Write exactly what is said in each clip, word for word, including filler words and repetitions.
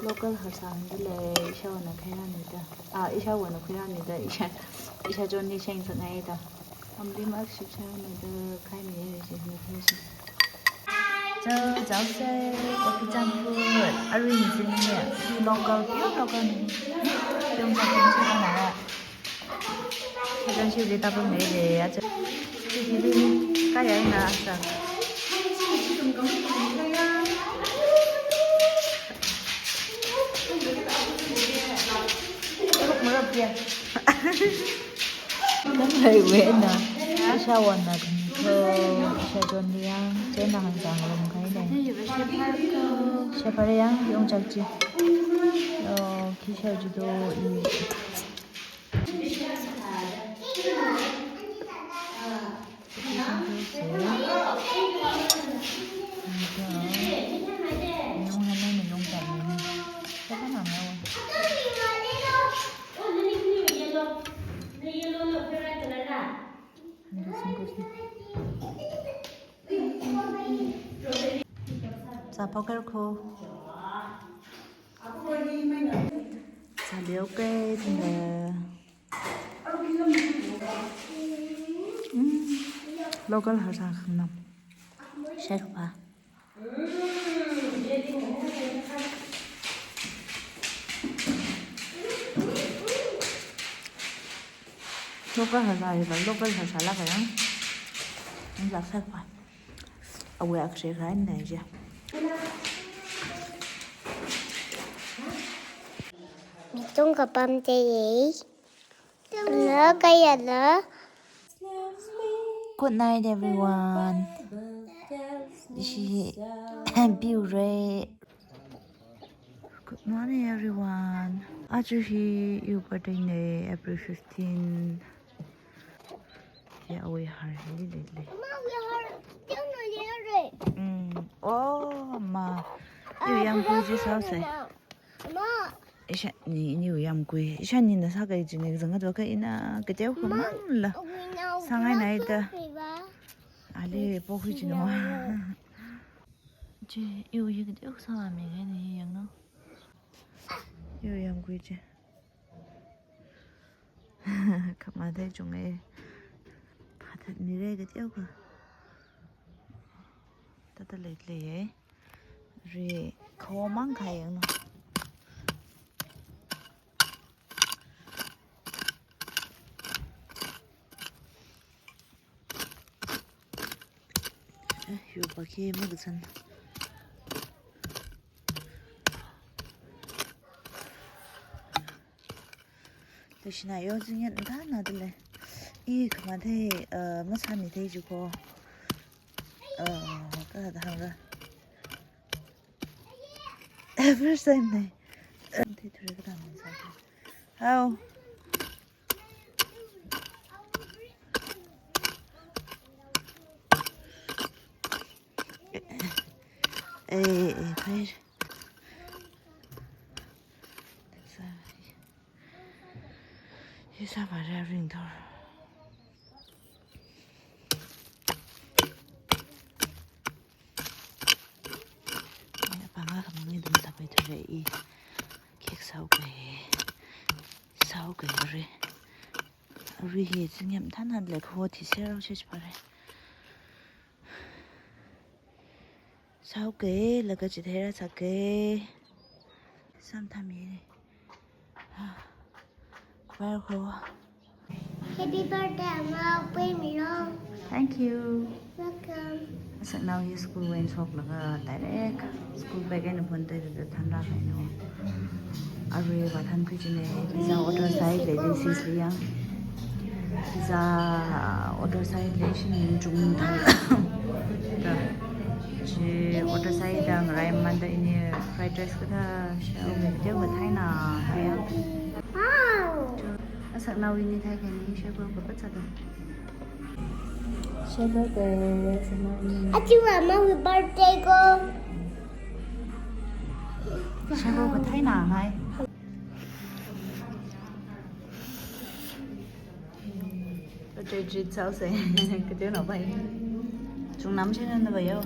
Local harsā hāngda lei, ishāvāna khuirāmida. Ah, ishāvāna khuirāmida, isha, ishāchonli sheng sāngaida. Amli mak ship shāmida, khaimi reject. Cho, chaose, coffee junk food. Arui ni sini, local, pure local ni. Yongchak yongchak na. Attention li tapam lei lei, acha. Chili kaya na sa. Kok marap dia. Kong hai we na. Ishāvāna kani ko, ishāchonli yang, china hāngchang lom khai ne. Shepar yang, yongchak chi. Oh, khi shao chi do i. Sa poker ko. Sa leo ke tingga. Mm. Local harsā khangnam. Shekpa. Local harsā hi ba, local harsā la kayang. Nzak shekpa. Awui akhre khain na je. Mitung kapam te ye. Hello, kayala. Good night, everyone. Ishi happy ray. Good morning, everyone. Aja hi iwui birthday ne, April fifteen. Ya, awui har hi lei lei. Mama, awui har, tiang na lei re. Mm. Oh, ma. Iwui yamkui chi saose. Mama. Ishani, iniwui yamkui. Ishanina sākahai chi ne, zanga do ka ina, kateo khamang la. Sāngai na ita. Ali pokhui chi no. Chi, iwui kateo sāmi ngai ni yang no. Iwui yamkui chi. Khamathei chunga. Phathat mira kateo kha. Tata lei lei ye. Ri khomang khai yang no. Eh, yo pa ke ma kasan. Leishina yo zingyan da na dele. I khamathei, eh, masāmi thei jiko. Eh, ka da hanga. First time ne. Thei thura ka da man sa. How? Eh, eh, eh. Isa, isa vare ring thor. Panga khamang ni dum tapai thura i. Cake saoke. Saoke re. Ari hi zingyan thana le kho thi sero shi pare. Saoke, laga chithei rāsāke. Samthami. Welcome. Happy birthday, Ama. Pui milo. Thank you. Welcome. Asaknao hi school wui eina shoklaga direct school bag eina phun tei tei thanrā kahaina. Arui vāthankhui chine, visa order sāi lei, this is Liang. Visa order sāi lei, shini chungthan. Da. Chi order sāi da ngarai manda ini fried rice kathā shao mi teo ka thaina kaya. Wow. Asaknao ini thai kani shao ko ka patsa da. Shao ko ka asaknao ini. Achi wa ma wi birthday ko. Shao ko ka thaina hai. Ka treat treat saose. Ka teo na bai. Chungnam shi na na bai yo.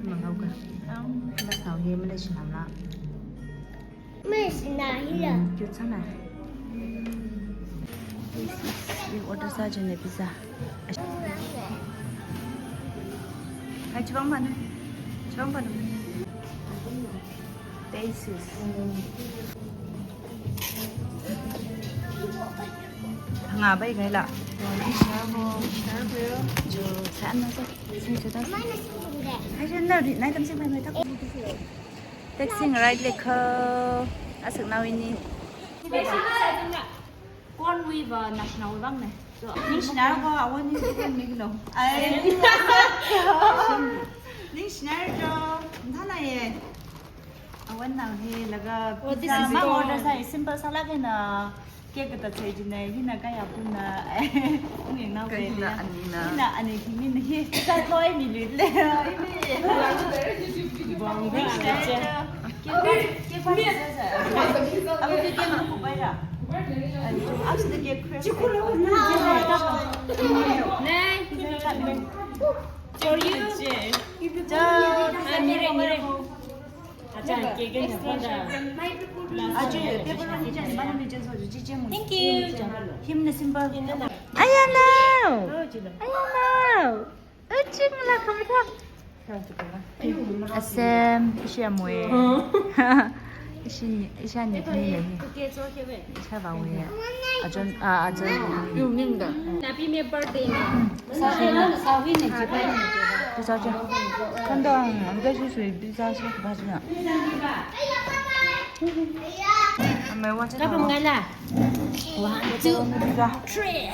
Mangau ka. Au, na sao hi mana shi nam la. Miss Nahila. Hmm, cute sāna. This is, you order sāchina pizza. Hai, chibang panu. Chibang panu. This is. Ngā bai kai la. Ju sāna sa. Sing ju da. Hai, sāna di, nai tam sing bai mai tak. Taxi ngarāi lei kho. Asaknao ini. Corn wui va national wui vang ne. So, ningshina ko, awon ni ko mi lo. Ai. Ningshina ko, nthana ye. Awon nao hi laga. Oh, this pizza is ma for order sāi, simple sālāk eina. Cake kata chai jina, hina kaya puna. Ung yang nao. Kaya hina ani na. Hina ani kimi na hi. Sa loi mi lit le. Bong ba. Cake, cake pa sa sa. Aku cake mau kubai ra. Aku sudah cake craft. Nai. For you. Jao. Ah, mire, mire. Acha, cake ni pada. Aja, paper ni jan, mana ni jan so, ji jen. Thank you. Him na simple. Ayana. Ayana. Aching la kamera. Asem, ishi amwe. Ishi, ishi ani ni le. Ishi ba we. Ajon, ah, ajon. Yu ning da. Happy me birthday. Sa, sa, sa, wi ni ji ba. Pizza ja. Kandang, ang ga shi sui pizza shi ba shi na. Amai wa. Kapam ngai la. One, two, three.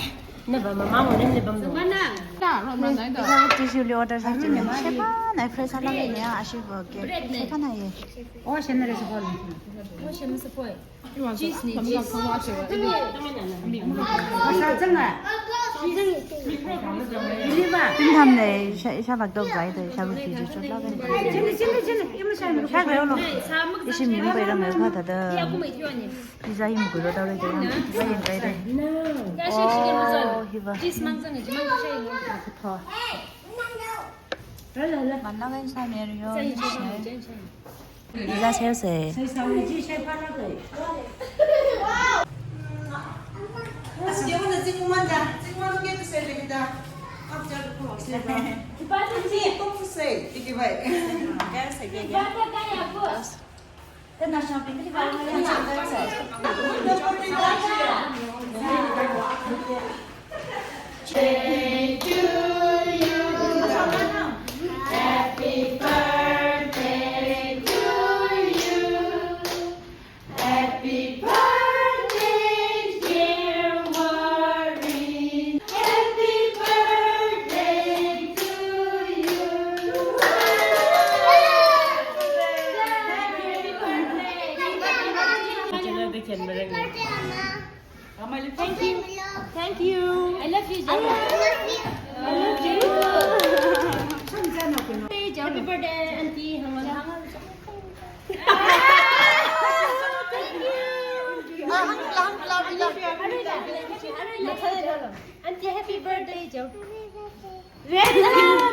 Na ba mama mo ne bam do. Mana? Ta, ro ma nai da. Pizza tissue li order sa ji ne. Shepa, nai fresh ala ne ya, ashi ba ke. Shepa na ye. Oh, shen re sa bol. Oh, shen sa bol. Cheese ni, cheese. Masala zanga. Zanga. Deliver. Pin tham le, sha, sha bak dok zai de, sha bak ji ji chot la de. Chini, chini, chini. Ima sha. Sha gre lo. Ishi mi bai rang ngai kha ta da. Pizza hi mukui lo tau le de. Pizza hi ngai de. Oh, hi ba. Cheese mang zanga, cheese mang zanga. Pho. Mana ngai sa me ri yo. Pizza sale se. Birthday to you. Happy birthday to you. Happy birthday, dear Warren. Happy birthday to you. Happy birthday. Happy birthday, Mama. Thank you. Thank you. I love you, Jai. I love you. Happy birthday, Auntie. Hang on, hang on. Thank you. Auntie, happy birthday, Jai.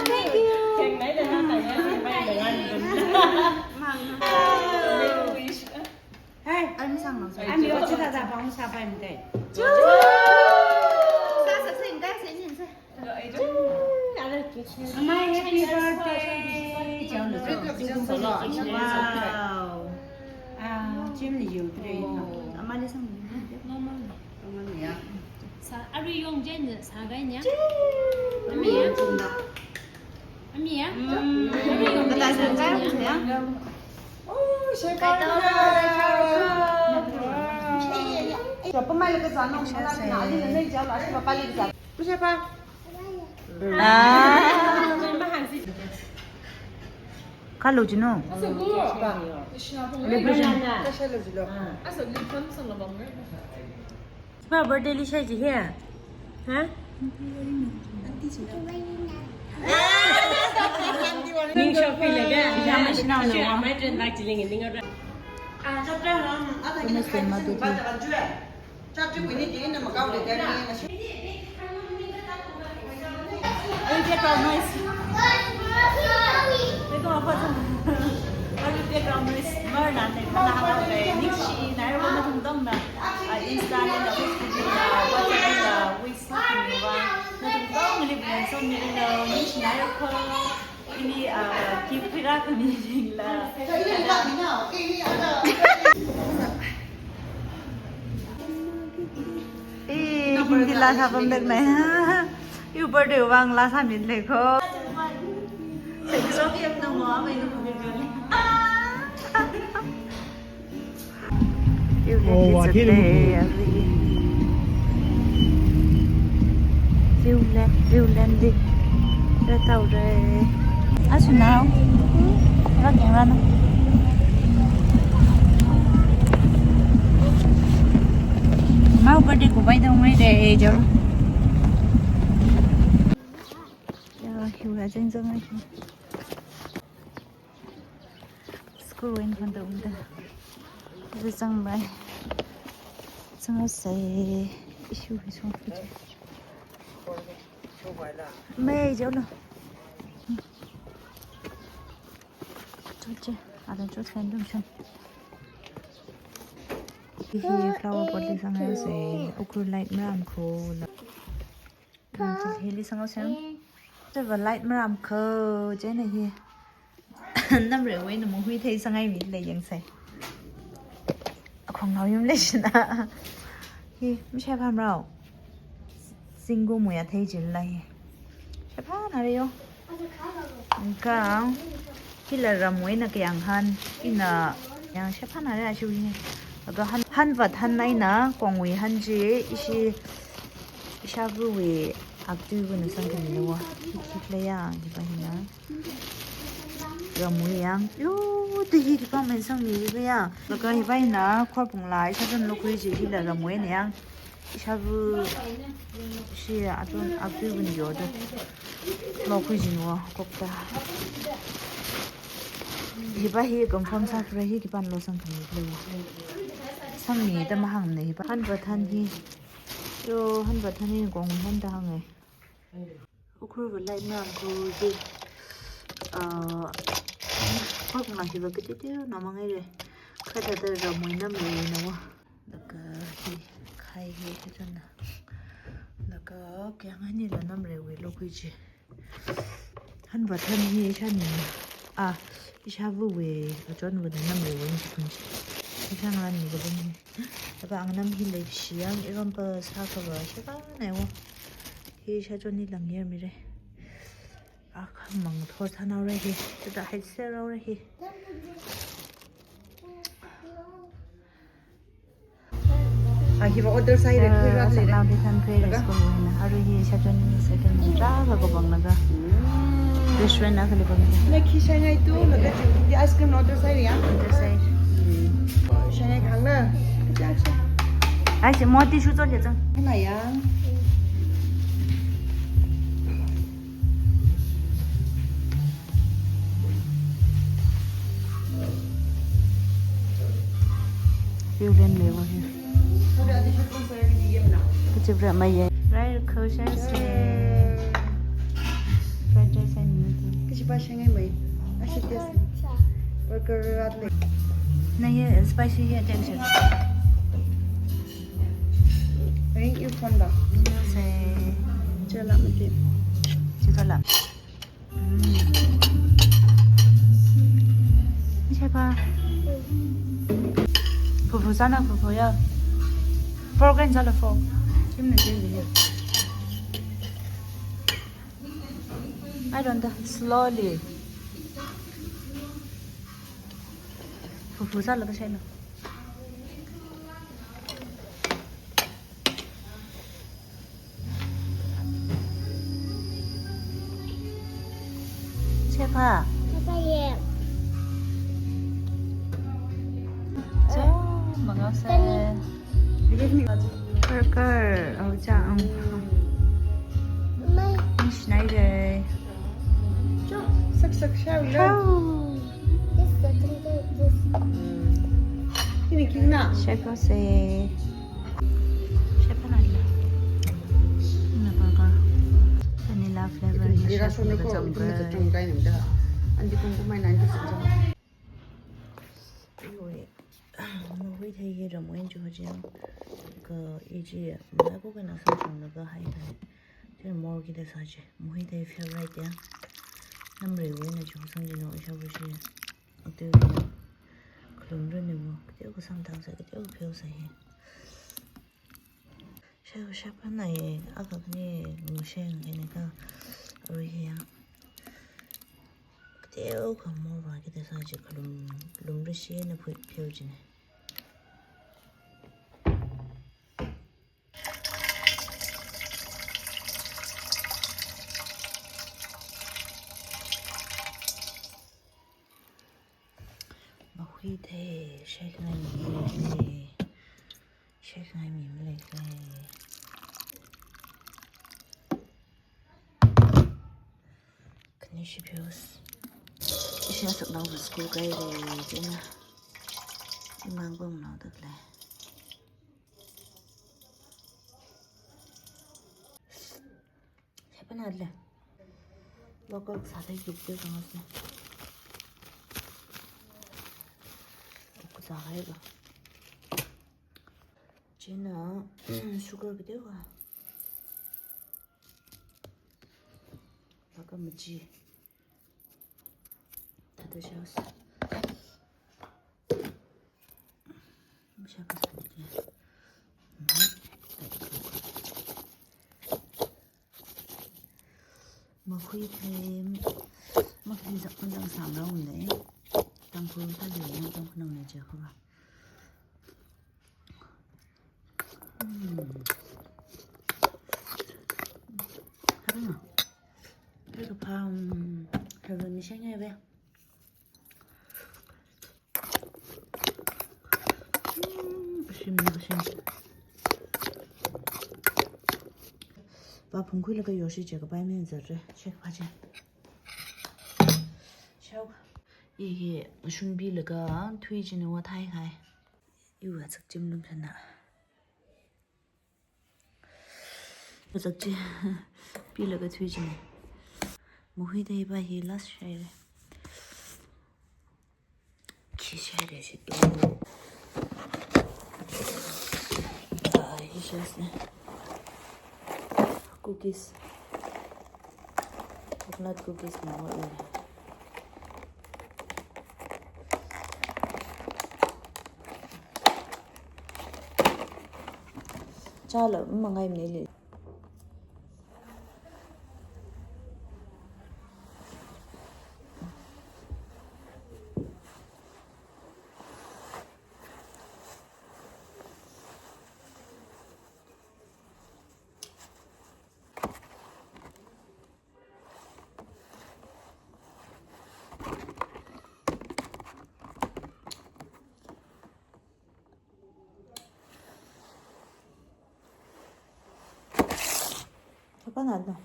Thank you. Hai, I'm sang nang. I'm your chita da bang sa pai mde. Sa sa sing da sing yin sa. Amai happy birthday. Wow. Ah, Jim ni yu tre. Amai le sang ni. Normal. Normal ya. Sa, arui yong jen sa gai nya. Ami ya. Ami ya. Arui yong jen sa gai nya. Oh, shekar. Shekar. Shekar. Shekar. Shekar. Ah. Kalo jino. Sipa birthday li shai ji he? Ha? Ning shop pi le ga. Yama shina na wa. Mai tren dak jiling ning ra. Kuma sema tu. Promise, marnane, kala hawa le, ningshinai, wa nathum tongna, ah, Insta lila, Facebook lila, WhatsApp lila, wish sākhami vang, nathum tongli biyang sāmiranu, ningshinai ko, ini, ah, gift khuirākhami jingla. Eh, Hindi laa sāpamdaknei. Iwui birthday vang laa sāmilei ko. Iwui Oh, Hindi wa, zatlei, kiri. Viewland, Viewland di. Ra tau re. Asu nao. Ra keng ra na. Mau birthday ko bai dong mai de, eh, jor. Ya, hiu ya jeng jeng ai. School wui khon da unda. Zai zangmai. Zangsa issue hi song fiche. Mei jao lo. Choche, ada chot fan dum chan. Hi flower pot li sangsa, Ukhrul light maram kho la. Hili sangau sem. Chava light maram kho, chieina hi. Namrewui eina mahui thei sangai mi lei yangsa. Akhong nao yum lei shina. Hi, mi shai pham rao. Singgu muya thei jin lai. Shai pha na re yo. Ka. Hila ramwui eina kayāng han, ina yang shaphan are ashu hi. Laga han, hanvat han eina, kongwui han chi, ishi, ishavawui, aktuivana sangkhami nawa, hi, hi khala yang, hiva hina. Ramwui yang, yo, tu hi department sangmi hiva yang. Laga hiva hina, khorpung la, ishavana lokhui chi, hila ramwui eina yang. Ishava shi atun aktuivana yoda. Lokhui jin wa kokta. Hiva hi confirm sākra hi khipāna lo sangkhami khala. Sangmi da mahāngna hiva. Hanvat han hi. Yo, hanvat han hi kong han da hānga. Ukhrulva light maram kho ji. Ah, khorpung la hiva katiti na mangai re. Kha thāda ramwui namrewui nawa. Laga hi khai hi hi chana. Laga kayāng hanila namrewui lokhui chi. Hanvat han hi ishani. Ah, ishavawui achonvana namrewui chi khun chi. Isha ngarān mi kabung hi. Laga angnam hi leishi yang irampa sākhava shakana wa. Hi isha chonni lang yer mi re. Akhamang thor thanao re hi. Tada hai se rao re hi. Ah, hiva order sai re, khui rat le re. Nao de san khui re school wui na. Aru hi sha chon ni second ni. Ra ga ko bang naga. Mm. Restaurant na khali bang. Na khi shangai tu, laga chu. Di ice cream order sai re ya. Order sai. Mm. Shangai khang na. Ai, si mo tissue chon ya chang. Na ya. View len le wa hi. Kachip ra mai ye. Rai kho sha se. Fried rice and noodles. Kachipa shangai mai. Ashi test. Burger rat le. Na ye spicy ye attention. Ring you phone ba. Say. Chala mati. Chala. Mm. Ni shai pa. Fufu sana fufu ya. Fork and chala fork. Kim na je ya. I don't know. Slowly. Fufu sālaga shaina. Chepha. Papa ye. Cho, mangao sa. Kani. Burger, oh, cha, um. Mai. Ish, nai re. Cho, sak sak shao lo. Shao. This, the thing that this. Mm. Ini king na. Sheko se. Sheko na. Na burger. Vanilla flavor ni. Ira sheko so ne ko, kachang ito mata burger. Chang kai ni da. Andi kong kumai na andi sing sing. Mahui thei hi ramwui eina chi hoji. Kha i chi, malai ko kena samshunglaga haihai. Chi morei kida sāchi. Mahui thei favorite ya. Namreiwui eina chi ho samchina, ishāvā shi. Atu khalum run ni mo. Kateokha samthang sā, kateokha pheo sā hi. Shai shai pana ye, akha khani ngasheng kene ka, arui hiya. Kateokha morei kida sāchi, khalum, khalum rishi na phui pheo jine. Mahui thei, shai khangai mi malei. Shai khangai mi malei. Khani shi pheos. Ishāsaknao school kahaira, china. Imang bang nao tak lei. Shai pana le. Local sāda yupda kangasne. Yupda sāhaiba. China, sugar kateokha. Laga machi. Thāda shāsa. Mashi kasā ni. Mahui thei, mahui zak panjang samrong ne. Tangkhul thāli ne, Tangkhul nang ne je kho ba. Hmm. Hānga. Hei kapha, um, heaven ni sheng e ve. Hmm, kashim na kashim. Vāphung khuilaga yorshi je kapai mi zatre. Shek phaje. Shao. Ihi shunbilaga thui jina wa thai khai. Iwa chak chim lum shana. Kazak chi pilaga thui chine. Mahui thei pa hi last shaire. Khi shaire shi to. Ah, hi shasne. Cookies. Coconut cookies na wa. Chala, mm, mangai mnele. Kapan ada?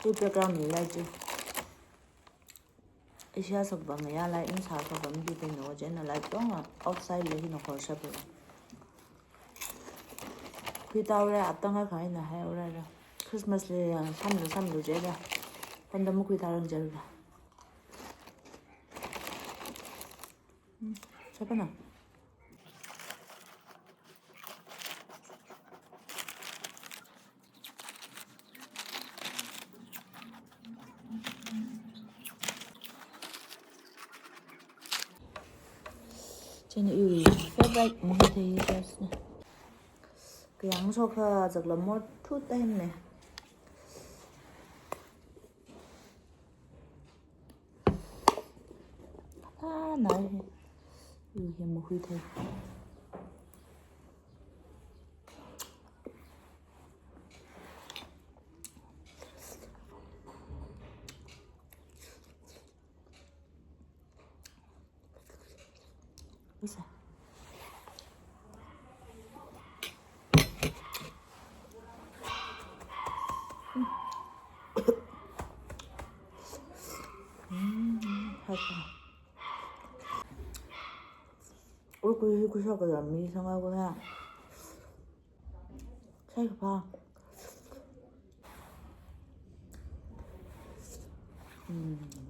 Tui background ni light ji. Ishāsakva ngayā light in sāsakva miki tui no jena light tonga outside la hina khor shap. Khuitāura, aptanga khaina hai ura ra. Christmas li, ah, samlu samlu jera. Panda mu khuitāran jera. Hmm, shapana. China iwui favorite mahui thei hi shasne. Kayang shokha zakla mor thu time ne. Ah, nai. Yu hi mahui thei. Usa. Mm, hot. Ui, kui, kui, shok, mi sanga kuna. Sai pa. Mm.